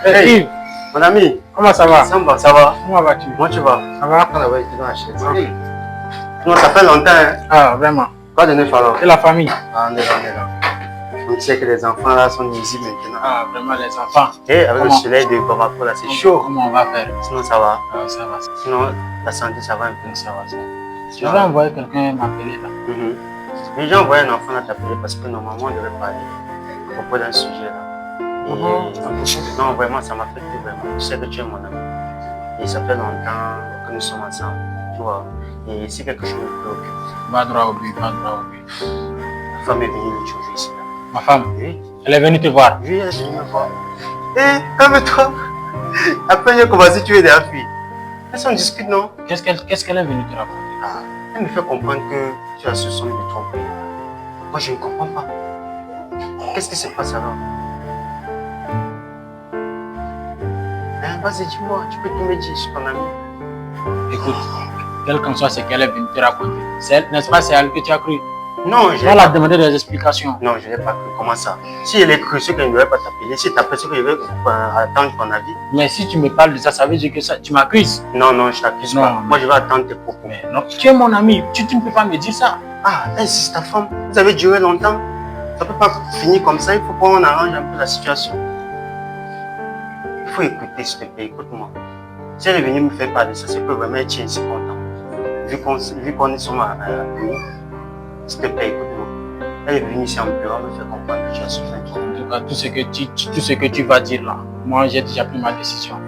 Hey, Yves, mon ami. Comment ça va? Samba, ça va? Comment vas-tu? Comment tu vas? Ça va? Ah, ouais, tu dois. Non, ça fait longtemps, hein? Ah, vraiment. Quoi de neuf alors? Et la famille? Ah, on est là, on est là. On sait que les enfants là sont nuisibles maintenant. Ah, vraiment, les enfants. Et avec Comment? Le soleil de Bamako là, c'est chaud. Comment on va faire? Sinon, ça va. Ah, ça va. Sinon, la santé, ça va un peu. Ça va, ça va. Je vais envoyer quelqu'un m'appeler là. Mais j'ai envoyé un enfant là t'appeler parce que normalement, on devait parler à propos d'un sujet là. Et non, vraiment, ça m'a fait tout vraiment. Tu sais que tu es mon ami. Et ça fait longtemps que nous sommes ensemble, tu vois. Et c'est quelque chose qui me préoccupe. Va droit au but, va droit au but. Ma femme est venue l'autre jour ici. Là. Ma femme? Oui. Elle est venue te voir? Oui, elle est venue me voir. Eh, calme-toi. Après, j'ai commencé, tu es déjà fui. Est-ce qu'on discute, non? Qu'est-ce qu'elle est venue te raconter? Ah, elle me fait comprendre que tu as soupçonné de tromper. Moi, je ne comprends pas. Qu'est-ce qui se passe alors? Hein, vas-y, dis-moi, tu peux tout me dire, je suis ton ami. Écoute, quel qu'en soit ce qu'elle est venue te raconter, n'est-ce pas, c'est elle que tu as cru? Non, je l'ai pas demandé des explications. Non, je n'ai pas cru. Comment ça? Si elle est crue, c'est qu'elle ne devait pas t'appeler. Si t'appelles, c'est que je vais attendre ton avis. Mais si tu me parles de ça, ça veut dire que ça, tu m'accuses. Non, non, je t'accuse pas. Moi, je vais attendre tes propos. Mais non, tu es mon ami. Tu ne peux pas me dire ça. Ah, elle, c'est ta femme. Vous avez duré longtemps. Ça ne peut pas finir comme ça. Il faut qu'on arrange un peu la situation. Il faut écouter, s'il te plaît. Écoute-moi. Si elle est venue me faire part de ça, c'est que vraiment, elle tient si content. Vu qu'on est sur ma s'il te plaît, écoute-moi. Elle est venue ici en pleurant, me faire comprendre que tu as souffert. En tout cas, tout ce que tu vas dire là, moi j'ai déjà pris ma décision.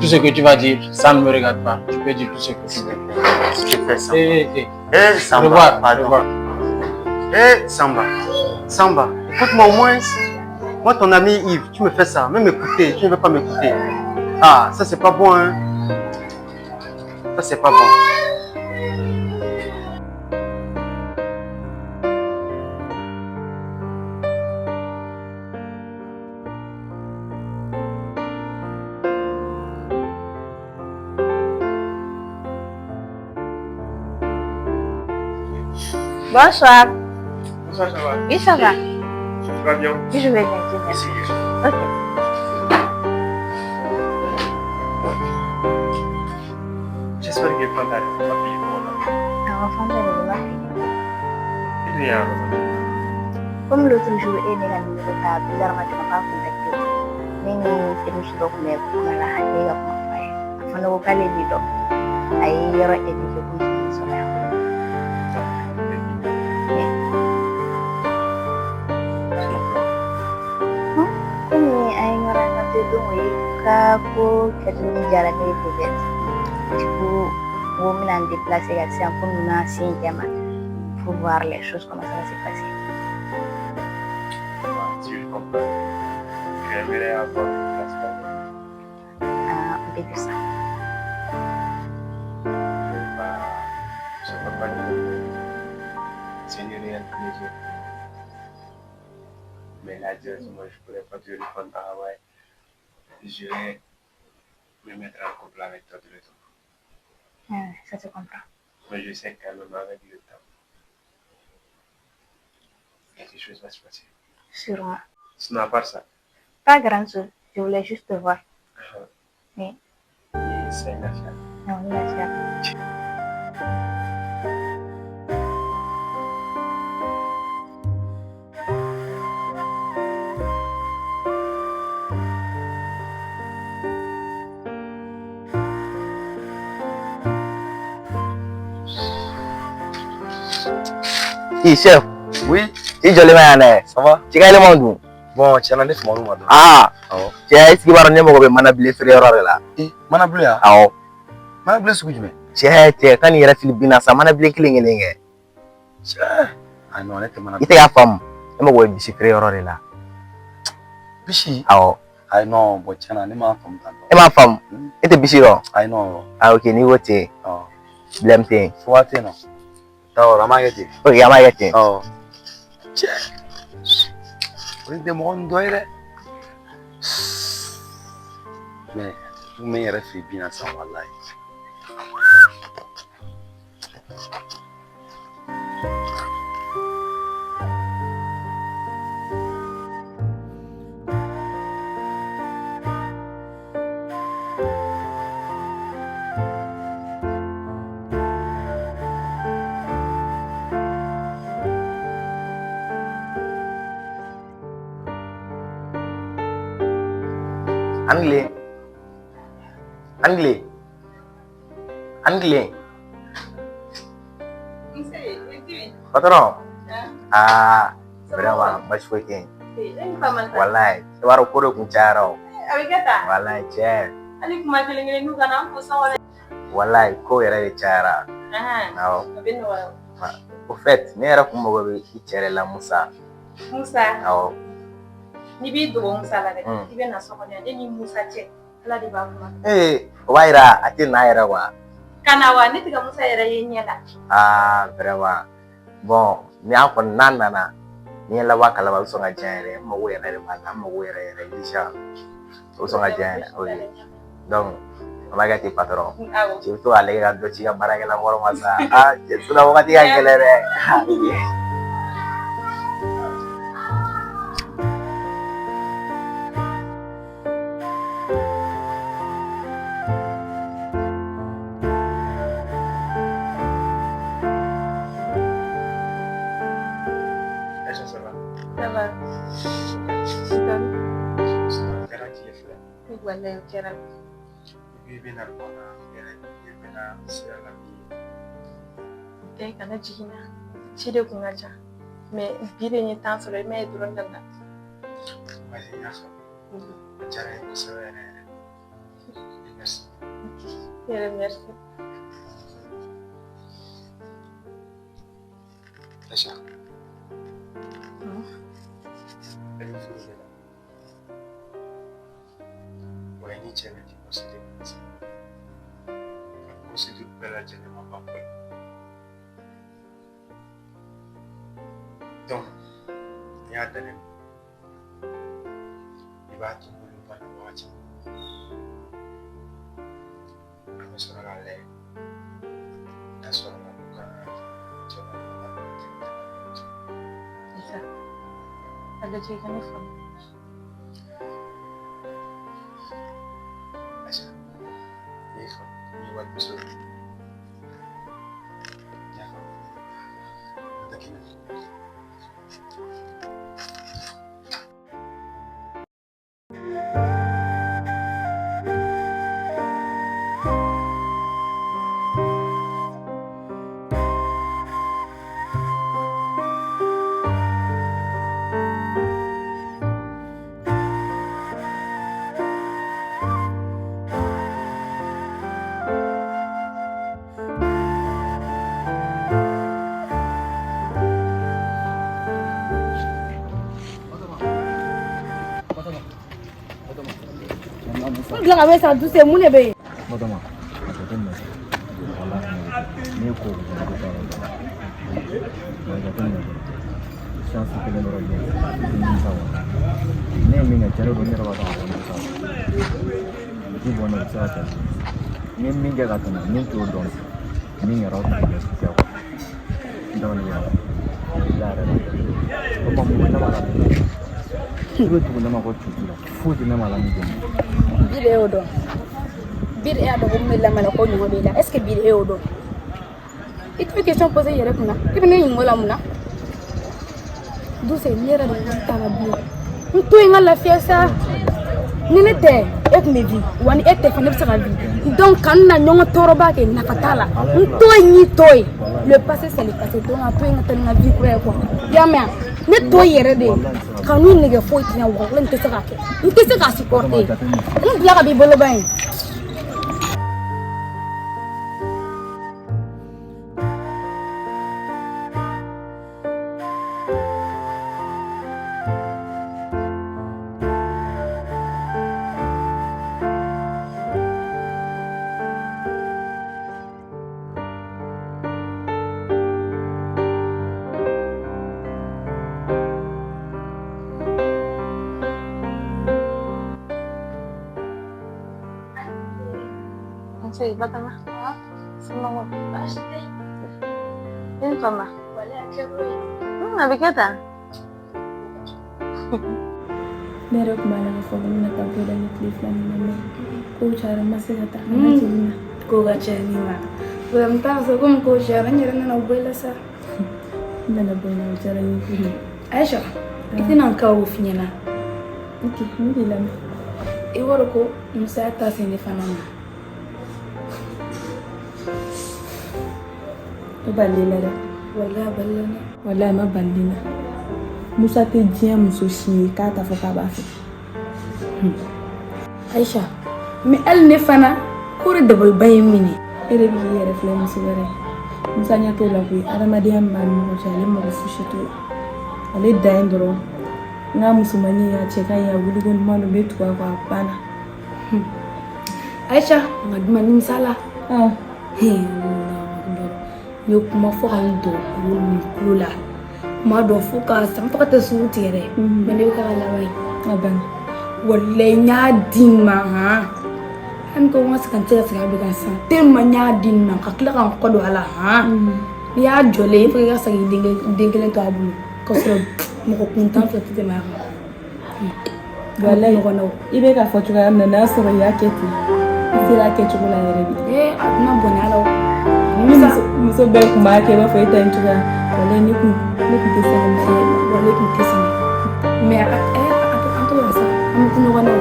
Tout ce que tu vas dire, ça ne me regarde pas. Tu peux dire tout ce que tu veux. S'il te plaît, Samba. Eh, Samba, au revoir, pardon. Au revoir. Eh, Samba, Samba, écoute-moi au moins. Moi, ton ami Yves, tu me fais ça. Même écouter, tu ne veux pas m'écouter. Ah, ça c'est pas bon, hein. Ça c'est pas bon. Bonsoir. Bonsoir, ça va? Oui, ça va. Tu vas bien? Oui, je vais bien, Dieu merci. Ok. J'espère que Fanta va payer pour moi. Ah, Fanta va payer. Il y a un. Comme l'autre jour, il y a un numéro de bizarrement, tu m'as pas contacté. Mais c'est nous qui sommes là, pour la haine, pour la haine. Aïe, il y aura des choses comme ça. Ko kɛdimi diyara ne ye peut-être. Du coup, n bɛna n déplacer ka se ko ninnu na sen ma pour voir les choses comment ça va se passer. Si je comprends, j'aimerais avoir une place là-bas. Ah, on peut dire ça. Je ne peux pas dire. C'est un réel plaisir. Mais là, moi, je ne pourrais pas te répondre. Ah ouais. Je vais me mettre en couple avec toi tout le temps. Ah, ça se comprend. Mais je sais quand même avec le temps, quelque chose va se passer. Sûrement. Sinon, à part ça? Pas grand-chose. Je voulais juste te voir. Oui. C'est une affaire. Non, une affaire. I chef. Oui. I jɔlen bɛ yan dɛ. Ça va? Cikɛlen dun. Bon, tiɲɛ na ne famana ma dɔn. Ah. Awɔ. Cɛ est-ce que i b'a dɔn ne mago bɛ manabilen feere yɔrɔ de la. Eh, manabilen ya? Awɔ. Manabilen sugu jumɛn? Cɛ ka nin yɛrɛ fili bin na sa manabilen kelen kelen kɛ. Cɛ. Ah non, ne tɛ manabilen. I tɛ k'a faamu. Ne mago bɛ bisi feere yɔrɔ de la. Bisi? Awɔ. Ayi non, bon tiɲɛ na ne m'a faamu tan tɔ. E m'a faamu? E tɛ bisi dɔn? Ayi non. Ah ok, n'i ko ten. Awɔ. Problème tɛ yen. Cogoya tɛ yen nɔ. D'accord, an b'a kɛ ten. Ok, an b'a kɛ ten. Awɔ. Cɛ. O tɛ mɔgɔ min dɔ ye dɛ. Mais n bɛ n yɛrɛ fili bin na sisan walayi. An tile. An tile. An tile. Patron. Aa, vraiment baasi foyi tɛ yen. Walayi, i b'a dɔn ko de kun cayara o. A bɛ kɛ tan. Walayi cɛ. Hali kuma kelen kelenninw kana an fo sa kɔnɔ. Walayi ko yɛrɛ de cayara. Awɔ. A bɛ nɔgɔya. Au fait, ne yɛrɛ kun mago bɛ i cɛ de la Musa. Musa. Awɔ. N'i b'i dogo Musa la dɛ, i bɛ na so kɔnɔ yan, ne ni Musa cɛ, Ala de b'a kuma. Ee, o b'a yira a tɛ na yɛrɛ quoi. Ka na wa, ne tɛ ka Musa yɛrɛ ye ɲɛ la. Aa, vraiment. Bon, ni a kɔni n'a nana, ni ye labɔ a kalama, a bɛ sɔn ka diya n yɛrɛ ye. N mago yɛrɛ de b'a la, n mago yɛrɛ yɛrɛ déjà. O bɛ sɔn ka diya n yɛrɛ, ok. Donc, an b'a kɛ ten patron. Awɔ. Cɛ i bɛ to k'a lajɛ ka dɔ ci i ka baarakɛla kɔrɔ ma sa. Aa, cɛ sinon wagati ka gɛlɛn dɛ. Est-ce que ça va? Ça va. Kɛra tile fila. Walayi o kɛra. I bɛna bɔ na yɛrɛ, i bɛna sira la bi. Tɛ kana jigin na. Ci de kun ka ca. Mais bi de n ye temps sɔrɔ, i m'a ye dɔrɔn ka na. Vas-y, n y'a faamu. A diyara n ye kosɛbɛ yɛrɛ yɛrɛ. Merci. Yɛrɛ merci. Aïcha. E bɛ furu de la. Wa i ni cɛ bɛ divorce de la sisan. A procédure bɛɛ lajɛlen ma ban fɔlɔ. Donc, n'i y'a da ne ma, i b'a to bolo banna wagati min, an bɛ sɔrɔ k'a lajɛ n'a sɔrɔ la ko kan ka cɛ ka Isa, a lajɛ i ka ne faamu. Aïcha, n'i y'i faamu, n ye walimuso ye. I y'a faamu? N tɛ kɛnɛ. N bila ka bɛ sa Duse, mun de bɛ yen? Batɔma, a jateminɛ sa. Walahi, ne ye ko o ko kɛ, ne tɛ taa yɔrɔ jan. Wa jateminɛ dɔrɔn. Chance kelen dɔrɔn bɛ yen, i tɛ nimisa wa. Ne ye min kɛ, tiɲɛ de don, ne yɛrɛ b'a dɔn k'a fɔ nimisa wa. I bɔn ne, o tɛ se ka kɛ. N ye min kɛ ka tɛmɛ, min t'o dɔn. Min kɛra, o tun tɛ kɛ kɛ quoi. N t'a dɔn ne bɛ ka bila yɛrɛ la. O tuma mun bɛ ne ma la? I bɛ tugu ne ma ko tutu la. Foyi tɛ ne ma la min tɛ nin. Bi de y'o dɔn. Bi de y'a dɔn ko mun bɛ lamɛn ko ɲɔgɔn b'i la. Est ce que bi de y'o dɔn? I tɛ question poser i yɛrɛ kunna. I bɛ ne ɲininka o la mun na? Duse, ne yɛrɛ de ko t'a la bilen. N to yen n ka lafiya sa. Ni ne tɛ, e tun bɛ vi. Wa ni e tɛ fana, ne bɛ se ka vi. Donc kanu na ɲɔgɔn tɔɔrɔba kɛ, nafa t'a la. N to yen, n y'i to yen. Le passé c'est le passé. Donc a to yen ka taa ni n ka vie kura ye quoi. I y'a mɛn wa? Ne to yɛrɛ de kanu nege foyi tɛ n na, wa n tɛ se k'a kɛ. N tɛ se k'a supporter. N bila ka b'i bolo ban ye. Nse, Batɔma. Somɔgɔw? Baasi tɛ. I ni fama. A bɛ kɛ tan. Ne yɛrɛ tun b'a la k'a fɔ ko n bɛna taa bɔda ni tile fila nin na, mais kow cayara, n ma se ka taa. Kana jigin na. Kow ka ca ni ma. N t'a fɔ komi kow cayara, n yɛrɛ nana bɔ i la sa. N nana bɔ in na, o diyara n ye kojugu. Aïcha, i tɛna n ka o f'i ɲɛna. Ok, n b'i lamɛn. I b'a dɔn ko Musa ta se ne fana ma. O balila dɛ. Walahi a balila ne. Walahi a ma bali na. Musa tɛ diɲɛ muso si ye k'a t'a fɔ k'a b'a fɛ. Aisha, mais hali ne fana ko de dabaliban ye n minɛ. E de bɛ k'i yɛrɛ filɛ muso wɛrɛ ye. Musa ɲɛ t'o la koyi, adamadenya min b'a ni ɲɔgɔn cɛ ale mago fosi t'o la. Ale dan ye dɔrɔn n ka musomannin a cɛ ka ɲi a wuliko ɲuman don n bɛ tugu a kɔ a banna. Aisha, nka duma nimisa la. N ye kuma fɔ ka n don olu ni tulo la. Kuma dɔ fo ka san fo ka taa sugu tigɛ dɛ. Mais ne bɛ k'a ka laban ye. A banna. Walayi n y'a di nin ma han. Hali ko n ka segin ka se ka segin a bɛ ka san. Tellement n y'a di nin ma ka tila ka n kɔ don a la han. N'i y'a jɔlen il faut que i ka segin den kelen to a bolo. K'a sɔrɔ mɔgɔ kuntan fila tɛ tɛmɛ a kan. Walayi Ɲɔgɔn na o. i bɛ k'a fɔ cogoya min na n'a sɔrɔ i y'a kɛ ten i sera a kɛcogo la yɛrɛ de. Ee a tɛna bɔnɛ a la o. Ni muso bɛɛ tun b'a kɛ i b'a fɔ e ta in cogoya walayi ne kun tɛ sɛgɛn muso ye. Walayi kun tɛ sɛgɛn. Mais an t'o la sa an bɛ kun ɲɔgɔn na o.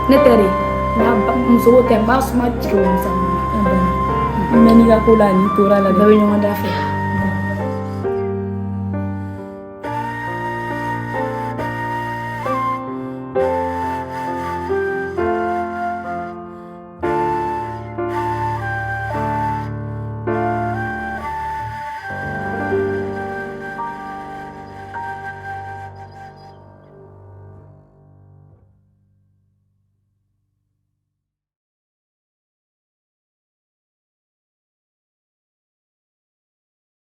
Ne tɛ de n'a muso ko tɛ n b'a suma jigin o musa ninnu na. A banna. I mɛnn'i ka ko la ani i tora a la dɛ. Bɛɛ bɛ ɲɔgɔn da fɛ.